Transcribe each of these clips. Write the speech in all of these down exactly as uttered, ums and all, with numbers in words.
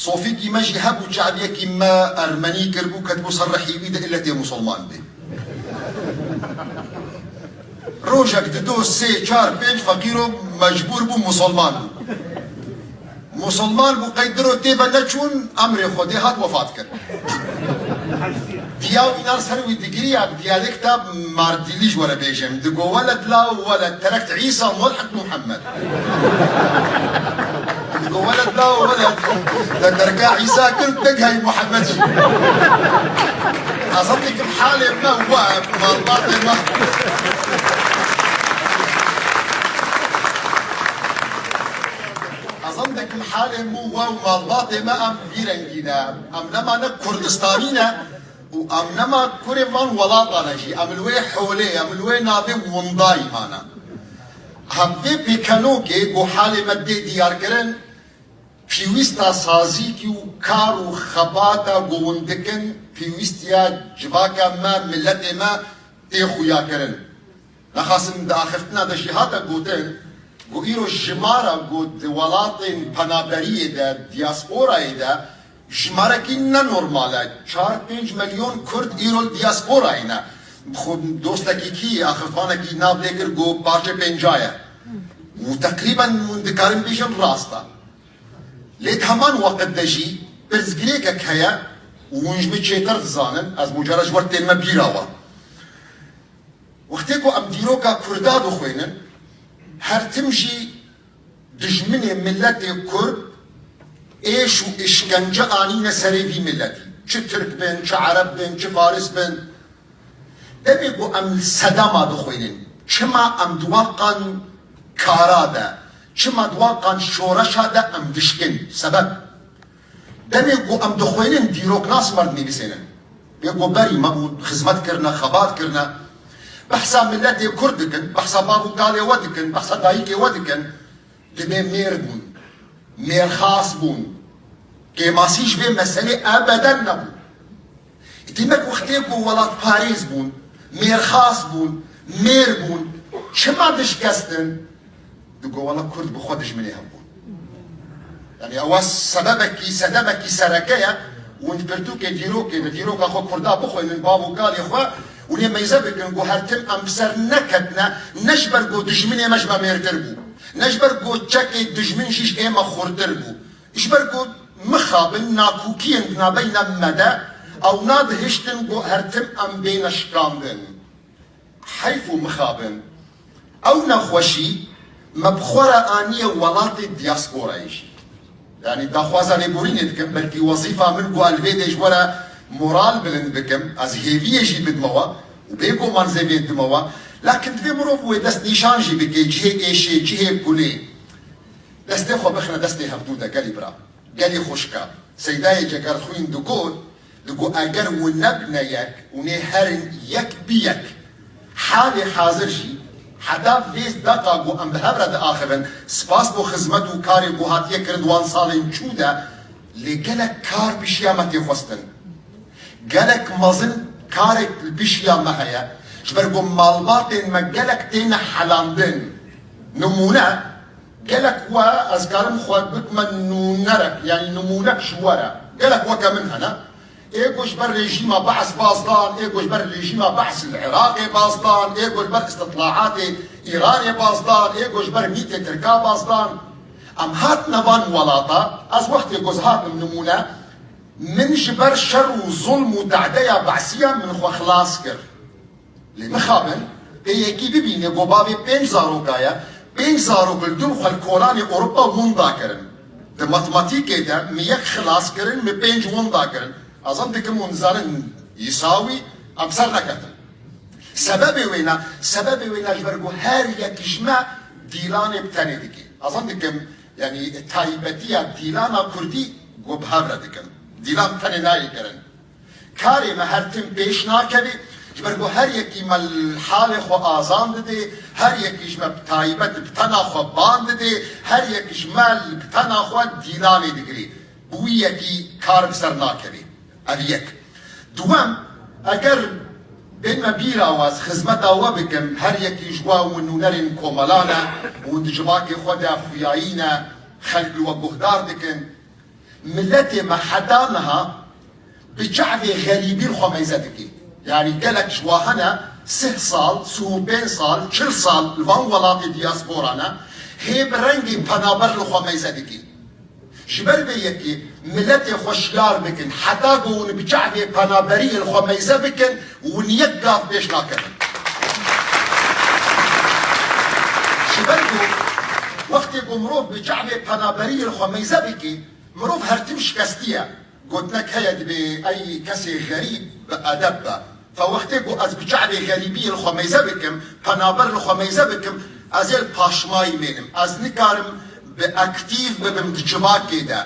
Sofîkî me jî hebû, çaviyekî me ermenî kiribû, ketibû ser rihî wî de, îlle tê musulman bê. Rojek dido sê, çar, pênc feqîro mecbûr bû musulman bû. Musulman bû, qey diro tê ve neçûn, emrê Xwedê hat, wefat kir. Diya wî nar ser wî digiriya, bi diyalekta Mardîlî ji we re bêjim. Digo: "Weled la weled, terekt Îsa, mulhik Muhammed." Digo: "Weled la weled, te terka Îsa kir, te gihayî Muhammed jî." Ez hevdikim halê me we, malbatê me. Ez hevdikim halê me we û malbatê me em vî rengî ne. Em nema ne Kurdistanî ne. Û em nema kurê van welatan e jî, em li wê holê, em li wê navê windayî mane. Hevdê pêkenokê ku halê me dê diyarkirin, pêwîsta sazîkî û kar û xebata ku hûn dikin, pêwîstiya civaka me, miletê me tê xuyakirin. Nexasim di axiftina de jî hate gotin, ku îro jimara ku di welatên penaberiyê de, diasporayê de, jimarekî ne normal e. Çar pênc milyon Kurd îro li diasporayê ne. Xwe dostekî kî, axifvanekî nav lê kir ku parçe pênca ye. Û teqrîben hûn dikarin bêjin rast e. Lê di heman weqt de jî pirsgirêkek heye û hûn ji min çêtir dizanin, ez mucara ji we tênime bîra we. Wextê ku em dîroka Kurda dixwînin, her tim jî dijminê miletê Kurd êş û îşkence anîne serê vî miletî. Çi Tirk bin, çi Ereb bin, çi Faris bin. Demê ku em li sedema dixwînin, çima em di wan qan kara de, çima di wan qan şoreşa de em dişkin? Sebeb? Demê ku em dixwînin, dîroknas me dinivîsênin. Yê ku berî me bûn, xizmet kirine, xebat kirine. Behsa miletê Kurd dikin, behsa bav û kalê we dikin, behsa dayikê we dikin. Dibê mêr bûn, mêrxas bûn. Kêmasî ji vê meselê ebeden nebû. Dîmek wextê ku welatparêz bûn, mêrxas bûn, mêr bûn, çima dişkestin? Digo, wela Kurd bi xwe dijminê hev bûn. Yanî ewa sebebekî, sedemekî sereke ye. Hûn di pirtûkê dîrokê de, dîroka xwe Kurda bixwînin, bav û kalê xwe, hûn ê meyze bikin ku her tim em bi ser neketine, ne ji ber ku dijminê me ji me mêrtir bû, ne ji ber ku çekê dijmin jî ji ê me xurtir bû. Ji ber ku mixabin nakokiyên di navbeyna me de ew nadihiştin ku her tim em bêne şikandin. Heyf û mixabin. Ew nexweşî me bi xwe re aniye welatê diasporayê jî. Yanî daxwaza lêborînê dikim, belkî wezîfa min ku ez li vê dê ji we re moral bilind bikim, ez hêviyê jî bidime we û bêguman zêvê dime we. Lakin divê mirov wê destnîşan jî bike cihê êşê, cihê kulê. Destê xwe bixine destê hevdû de, gelî bira. Gelî xwişka. Seydayê Cegerxwîn digot, digot, eger hûn nebine yek, hûn ê herin yek bi yek. Halê hazir jî, heta vê deqa ku em bi hev re diaxivin, spas bo xizmet û karê ku hatiye kirin di wan salên çû de, lê gelek kar pişiya me tê xwestin. Gelek mezin karek li pişiya me heye, ji ber ku malbatên me gelek têne helandin. Nimûne, gelek we, ez karim xwe bikime nûnerek, yanî nimûnek ji we re. Gelek weke min hene. Ê ku ji ber rejîma Bees baz dan, ê ku ji ber rejîma Bees li Iraqê baz dan, ê ku ji ber îstitlaatê Îranê baz dan, ê ku ji ber mîtê Tirka baz dan. Em hatine van welata, ez wextê ku ez hatim nimûne, min ji ber şer û zulm û te'deya Beesiya min xwe xilas kir. Lê mixabin, pê yekî bibîne ku bavê pênc zaroka ye, pênc zarok li dû xwe li kolanê Ewropa winda kirin. Di matematîkê de min yek xilas kirin, min pênc winda kirin. Ez em dikim hûn dizanin yîsawî, em ser neketin. Sebebê wêna, sebebê wêna ji ber ku her yek ji me dîlanê bi tenê dike. Ez em dikim, yanî taybetiya dîlana kurdî ku bi hev re dikim. Dîlan tenê nayê kirin. Karê me her tim pêş nakeve, ji ber ku her yekî me li halê xwe azan dide, her yekî ji me bi taybet bi tena xwe ban dide, her yek ji me li bi tena xwe dîlanê digire. Bi wî yekî kar bi ser nakeve. Ev yek. Duwem, eger bên me bîra we, ez xizmeta we bikim, her yekî ji we hûn nûnerên komelan e, hûn di civakê xwe de xuyayî ne, xelk li we guhdar dikin. Miletê me heta niha bi çavê xerîbî li xwe meyze dike. Yanî gelek ji wa hene sih sal, sih û pênc sal, çil sal li van welatê diaspora ne, hê bi rengê penaber li xwe meyze dike. Ji ber vê yekê miletê xwe şiyar bikin, heta ku hûn bi çavê penaberiyê li xwe meyze bikin, hûn yek gav pêş nakevin. Ji ber ku wextê ku mirov bi çavê penaberiyê li xwe meyze bike, mirov her tim şikestî ye. Gotinek heye, dibê ey kesê xerîb bi edeb be. Fe wextê ku ez bi çavê xerîbiyê li xwe meyze bikim, penaber li xwe meyze bikim, ez ê li paşmayî mênim. Ez nikarim bi aktîf bibim di civakê de.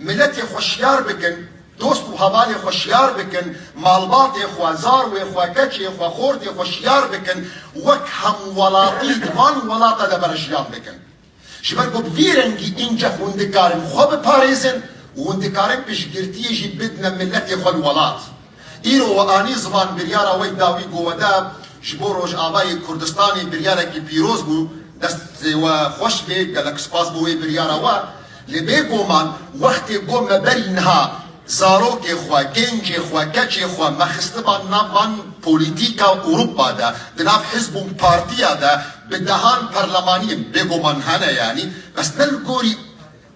Miletê xwe şiyar bikin, dost û hevalê xwe şiyar bikin, malbatê xwe, zarwê xwe, keçê xwe, xortê xwe şiyar bikin, wek hemwelatî di van welata de bere jiyan bikin. Ji ber ku bi vî rengî înce hûn dikarin xwe biparêzin û hûn dikarin piştgirtiyê jî bidine miletê xwe li welat. Îro we anî ziman biryara we dawî ku we da ji bo Rojavayê Kurdistanê biryarekî pîroz bû, destê we xweş bê, gelek spas bo wê biryara we. Lê bêguman wextê ku me berî niha zarokê xwe, gencê xwe, keçê xwe me xistiba nav van polîtîka Ewropa de, di nav hizb û partiya de, bi dehan perlemaniyên bêguman hene, yanî, bes ne li gorî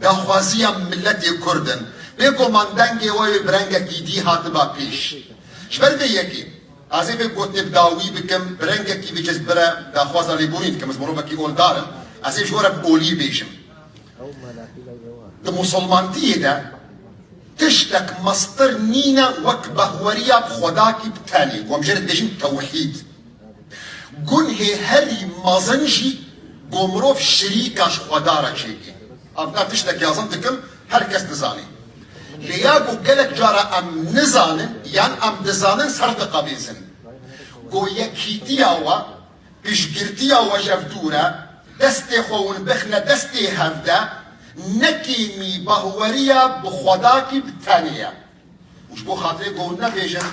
daxwaziya miletê Kurd in. Bêguman dengê we yê bi rengekî dî hatiba pêş. Ji ber vê yekê, ez ê vê gotinê bi dawî bikim, bi rengekî vê cizbire daxwaza lêborîn dikim, ez mirovekî oldar im, ez ê ji we re bi olî bêjim. Di musulmantiyê de tiştek mestir nîne wek behweriya bi Xwedakî bi tenê, ku em jê re dibêjin tewhîd. Gunhê herî mezin jî ku mirov şirîka ji Xweda re çêke. Ev ne tiştek yazin dikim, her kes dizanê. Lê ya ku gelek cara em nizanin, yan em dizanin ser diqevêzin. Ku yekîtiya we, piştgirtiya we ji ev dûr e, destê xwe hûn bixine destê hev de, ne kêmî bahweriya bi Xwedakî bi tenê ye. Û ji bo xatirê ku hûn nebêjin,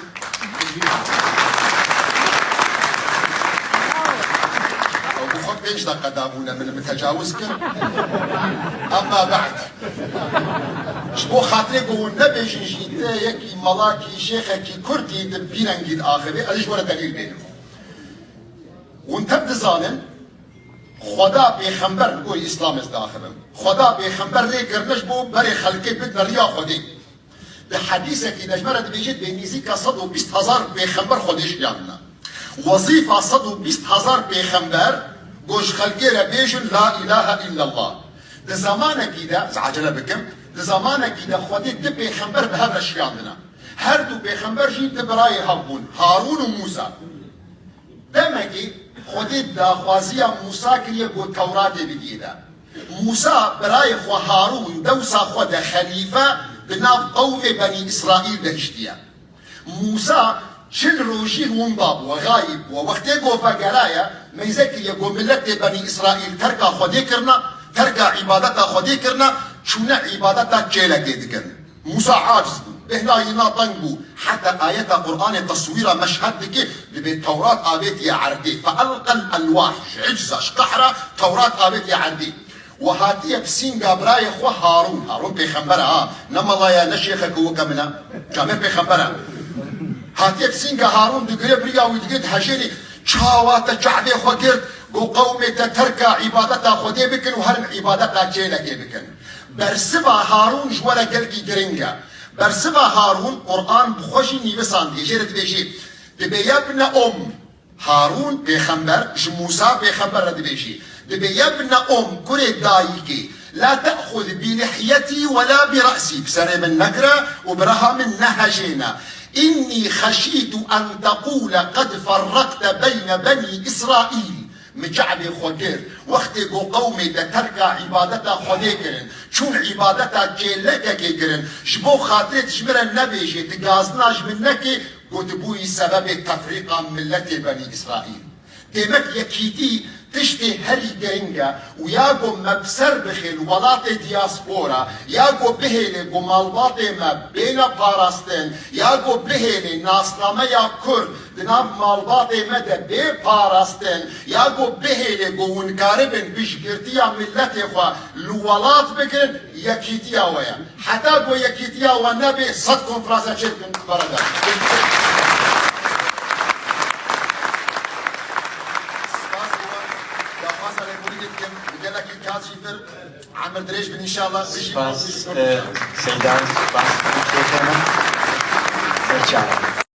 ew bi xwe pênc deqe dabûne min, min tecawuz kir. Emma be'd. Ji bo xatirê ku hûn nebêjin jî te yekî malakî, şêxekî Kurd î, di vî rengî diaxivê, ez ê ji we re delîl bênim. Hûn tev dizanin, Xweda pêxember, li gorî Îslamê ez diaxivim. Xweda pêxember rê kirine ji bo berê xelkê bidine riya Xwedê. Di hedîsekî de ji me re dibêje, bê nîzîka sed û bîst hezar pêxember Xwedê şiyandine. Wezîfa sed û bîst hezar pêxember, ku ji xelkê re bêjin, La îlahe îllallah. Di zemanekî de, ez ecele bikim, di zemanekî de Xwedê du pêxember bi hev re şiyandine. Her du pêxember jî du birayê hev bûn, Harûn û Mûsa. Demekî Xwedê daxwaziya Mûsa kiriye ku Tewratê bigihîne. Mûsa birayê xwe Harûn dewsa xwe de xelîfe di nav qewmê Benî Îsraîl de hiştiye. Mûsa çil rojî winda bû, xayîb bû. Wextê ku vegeraye, meyze kiriye ku miletê Benî Îsraîl terka Xwedê kirine, terka îbadeta Xwedê kirine, çûne îbadeta çêlekê dikin. Mûsa aciz bû, bêhna wî na teng bû. Heta ayeta Qur'anê teswîra meşhed dike, dibê Tewrat avêtiye erdê. Feelqel elwah, ji icza, ji qehra Tewrat avêtiye erdê. Û hatiye bi sînga birayê xwe Harûn. Harûn pêxember e ha, ne mela ye, ne şêxeke weke min e. Camêr pêxember e. Hatiye bi sînga Harûn digire, bi riya wî digire, dihejêrî, çawa te çavê xwe girt, ku qewmê te terka îbadeta Xwedê bikin û herin îbadeta çêlekê bikin. Bersiva Harûn ji we re gelkî giring e. Bersiva Harûn, Qur'an bi xwe jî nivîsandiye. Jê re dibêjî, dibê yebne um. Harûn pêxember ji Mûsa pêxember re dibêjî. Dibê yebne um, kurê dayikê. La te'xud bi lihyetî we la bi re'sî. Bi serê min negire û bi reha min nehejêne. Înnî xeşîtu en teqûle qed ferreqte beyne benî Îsraîl. Min çavê xwe girt. Wextê ku qewmê te terka îbadeta Xwedê kirin, çûn îbadeta çêlekekê kirin, ji bo xatirê tu ji min re nebêjê, tu gazina ji min nekê, ku tu bûyî sebebê tefrîqa miletê Benî Îsraîl. Demek yekîtî tiştê herî giring e û ya ku me bi ser bixê li welatê diaspora, ya ku bihêlê ku malbatê me bêne parastin, ya ku bihêlê nasnameya Kurd di nav malbatê me de bê parastin, ya ku bihêlê ku hûn karibin piştgirtiya miletê xwe li welat bigirin, Yekîtiya we ye. Heta ku yekîtiya we nebe, sed konferansa çêdikin beredayî. Spas we, daxwaza lêborînê dikim, gelekî kaz jî vir, emir dirêj bin înşallah. Bijî Spas, Kurdistanê. E, Seyda, spas. Serçava.